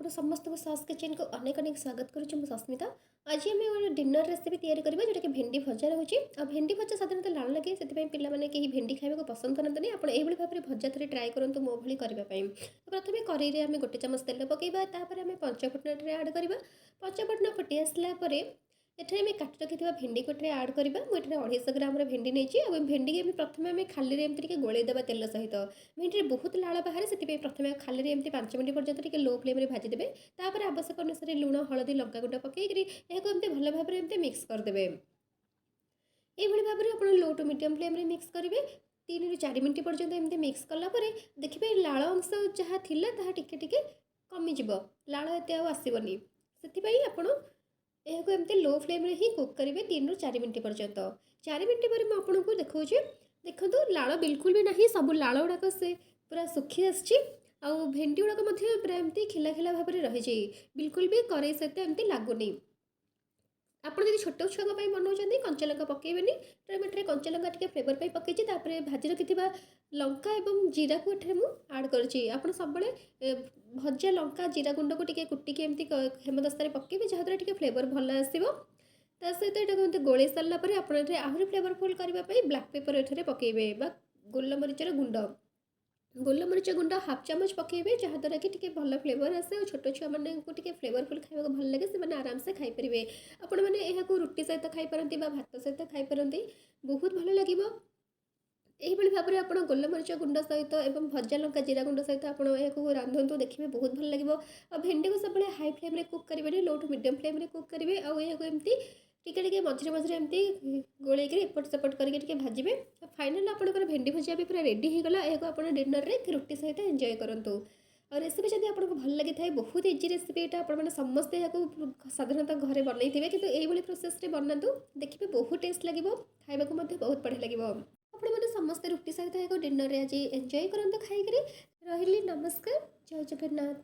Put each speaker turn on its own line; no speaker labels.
ଆପଣ ସମସ୍ତଙ୍କୁ ସସ୍ କିଚେନ୍କୁ ଅନେକ ଅନେକ ସ୍ୱାଗତ କରୁଛି। ମୁଁ ସସ୍ମିତା। ଆଜି ଆମେ ଗୋଟେ ଡିନର୍ ରେସିପି ତିଆରି କରିବା, ଯେଉଁଟାକି ଭେଣ୍ଡି ଭଜା ରହୁଛି। ଆଉ ଭେଣ୍ଡି ଭଜା ସାଧାରଣତଃ ଲାଳ ଲାଗେ, ସେଥିପାଇଁ ପିଲାମାନେ କେହି ଭେଣ୍ଡି ଖାଇବାକୁ ପସନ୍ଦ କରନ୍ତିନି। ଆପଣ ଏଇଭଳି ଭାବରେ ଭଜା ଥରେ ଟ୍ରାଏ କରନ୍ତୁ ମୋ ଭଳି କରିବା ପାଇଁ। ପ୍ରଥମେ କରେଇରେ ଆମେ 1 ଚାମଚ ତେଲ ପକାଇବା। ତାପରେ ଆମେ ପଞ୍ଚଫୁଟଣ ଏଠାରେ ଆଡ଼୍ କରିବା। ପଞ୍ଚଫୁଟଣ ଫୁଟି ଆସିଲା ପରେ ଏଠାରେ ଆମେ କାଟି ରଖିଥିବା ଭେଣ୍ଡିକୁ ଏଠାରେ ଆଡ଼୍ କରିବା। ମୁଁ ଏଠାରେ 250 ଗ୍ରାମର ଭେଣ୍ଡି ନେଇଛି। ଆଉ ଭେଣ୍ଡିକି ଆମେ ପ୍ରଥମେ ଆମେ ଖାଲିରେ ଏମିତି ଟିକେ ଗୋଳେଇ ଦେବା ତେଲ ସହିତ। ଭେଣ୍ଡିରେ ବହୁତ ଲାଳ ବାହାରେ, ସେଥିପାଇଁ ପ୍ରଥମେ ଖାଲିରେ ଏମିତି 5 ମିନିଟ୍ ପର୍ଯ୍ୟନ୍ତ ଟିକେ ଲୋ ଫ୍ଲେମ୍ରେ ଭାଜିଦେବେ। ତାପରେ ଆବଶ୍ୟକ ଅନୁସାରେ ଲୁଣ, ହଳଦୀ, ଲଙ୍କାଗୁଣ୍ଡ ପକାଇକରି ଏହାକୁ ଏମିତି ଭଲ ଭାବରେ ଏମିତି ମିକ୍ସ କରିଦେବେ। ଏଇଭଳି ଭାବରେ ଆପଣ ଲୋ ଟୁ ମିଡ଼ିୟମ୍ ଫ୍ଲେମ୍ରେ ମିକ୍ସ କରିବେ। 3ରୁ 4 ମିନିଟ୍ ପର୍ଯ୍ୟନ୍ତ ଏମିତି ମିକ୍ସ କଲା ପରେ ଦେଖିବେ, ଲାଳ ଅଂଶ ଯାହା ଥିଲା ତାହା ଟିକେ ଟିକେ କମିଯିବ, ଲାଳ ଏତେ ଆଉ ଆସିବନି। ସେଥିପାଇଁ ଆପଣ ଏହାକୁ ଏମିତି ଲୋ ଫ୍ଲେମ୍ରେ ହିଁ କୁକ୍ କରିବେ 3ରୁ 4 ମିନିଟ୍ ପର୍ଯ୍ୟନ୍ତ। 4 ମିନିଟ୍ ପରେ ମୁଁ ଆପଣଙ୍କୁ ଦେଖାଉଛି। ଦେଖନ୍ତୁ, ଲାଳ ବିଲକୁଲ ବି ନାହିଁ। ସବୁ ଲାଳ ଗୁଡ଼ାକ ସେ ପୁରା ଶୁଖି ଆସିଛି ଆଉ ଭେଣ୍ଡି ଗୁଡ଼ାକ ମଧ୍ୟ ପୁରା ଏମିତି ଖିଲା ଖିଲା ଭାବରେ ରହିଛି, ବିଲକୁଲ ବି କରେଇ ସହିତ ଏମିତି ଲାଗୁନି। ଆପଣ ଯଦି ଛୋଟ ଛୁଆଙ୍କ ପାଇଁ ବନାଉଛନ୍ତି, କଞ୍ଚା ଲଙ୍କା ପକାଇବେନି। ମୁଁ ଏଠାରେ କଞ୍ଚା ଲଙ୍କା ଟିକେ ଫ୍ଲେଭର୍ ପାଇଁ ପକାଇଛି। ତାପରେ ଭାଜି ରଖିଥିବା ଲଙ୍କା ଏବଂ ଜିରାକୁ ଏଠାରେ ମୁଁ ଆଡ଼୍ କରିଛି। ଆପଣ ସବୁବେଳେ ଭଜା ଲଙ୍କା, ଜିରା ଗୁଣ୍ଡକୁ ଟିକେ କୁଟିକି ଏମିତି ହେମଦସ୍ତାରେ ପକାଇବେ, ଯାହାଦ୍ୱାରା ଟିକେ ଫ୍ଲେଭର୍ ଭଲ ଆସିବ। ତା ସହିତ ଏଟାକୁ ଏମିତି ଗୋଳେଇ ସାରିଲା ପରେ ଆପଣ ଏଠାରେ ଆହୁରି ଫ୍ଲେଭରଫୁଲ୍ କରିବା ପାଇଁ ବ୍ଲାକ୍ ପେପର୍ ଏଠାରେ ପକାଇବେ ବା ଗୋଲମରିଚର ଗୁଣ୍ଡ। ଗୋଲମରିଚ ଗୁଣ୍ଡ ହାଫ୍ ଚାମଚ ପକାଇବେ, ଯାହାଦ୍ୱାରା କି ଟିକେ ଭଲ ଫ୍ଲେଭର୍ ଆସେ ଆଉ ଛୋଟ ଛୁଆମାନଙ୍କୁ ଟିକେ ଫ୍ଲେଭରଫୁଲ୍ ଖାଇବାକୁ ଭଲ ଲାଗେ, ସେମାନେ ଆରାମସେ ଖାଇପାରିବେ। ଆପଣମାନେ ଏହାକୁ ରୁଟି ସହିତ ଖାଇପାରନ୍ତି ବା ଭାତ ସହିତ ଖାଇପାରନ୍ତି, ବହୁତ ଭଲ ଲାଗିବ। ଏହିଭଳି ଭାବରେ ଆପଣ ଗୋଲମରିଚ ଗୁଣ୍ଡ ସହିତ ଏବଂ ଭଜା ଲଙ୍କା, ଜିରା ଗୁଣ୍ଡ ସହିତ ଆପଣ ଏହାକୁ ରାନ୍ଧନ୍ତୁ, ଦେଖିବେ ବହୁତ ଭଲ ଲାଗିବ। ଆଉ ଭେଣ୍ଡିକୁ ସବୁବେଳେ ହାଇ ଫ୍ଲେମ୍ରେ କୁକ୍ କରିବେନି, ଲୋ ଟୁ ମିଡ଼ିୟମ୍ ଫ୍ଲେମ୍ରେ କୁକ୍ କରିବେ। ଆଉ ଏହାକୁ ଏମିତି ଟିକେ ଟିକେ ମଝିରେ ମଝିରେ ଏମିତି ଗୋଳେଇକରି ଏପଟ ସେପଟ କରିକି ଟିକେ ଭାଜିବେ। ଫାଇନାଲ୍ ଆପଣଙ୍କର ଭେଣ୍ଡି ଭଜା ବି ପୁରା ରେଡ଼ି ହେଇଗଲା। ଏହାକୁ ଆପଣ ଡିନରରେ ରୁଟି ସହିତ ଏନ୍ଜୟ କରନ୍ତୁ। ଆଉ ରେସିପି ଯଦି ଆପଣଙ୍କୁ ଭଲ ଲାଗିଥାଏ, ବହୁତ ଇଜି ରେସିପି ଏଇଟା। ଆପଣମାନେ ସମସ୍ତେ ଏହାକୁ ସାଧାରଣତଃ ଘରେ ବନେଇଥିବେ, କିନ୍ତୁ ଏଇଭଳି ପ୍ରୋସେସ୍ରେ ବନାନ୍ତୁ, ଦେଖିବେ ବହୁତ ଟେଷ୍ଟ ଲାଗିବ, ଖାଇବାକୁ ମଧ୍ୟ ବହୁତ ବଢ଼ିଆ ଲାଗିବ। ଆପଣମାନେ ସମସ୍ତେ ରୁଟି ସହିତ ଏହାକୁ ଡିନରରେ ଆଜି ଏନ୍ଜୟ କରନ୍ତୁ ଖାଇକରି। ରହିଲି, ନମସ୍କାର, ଜୟ ଜଗନ୍ନାଥ।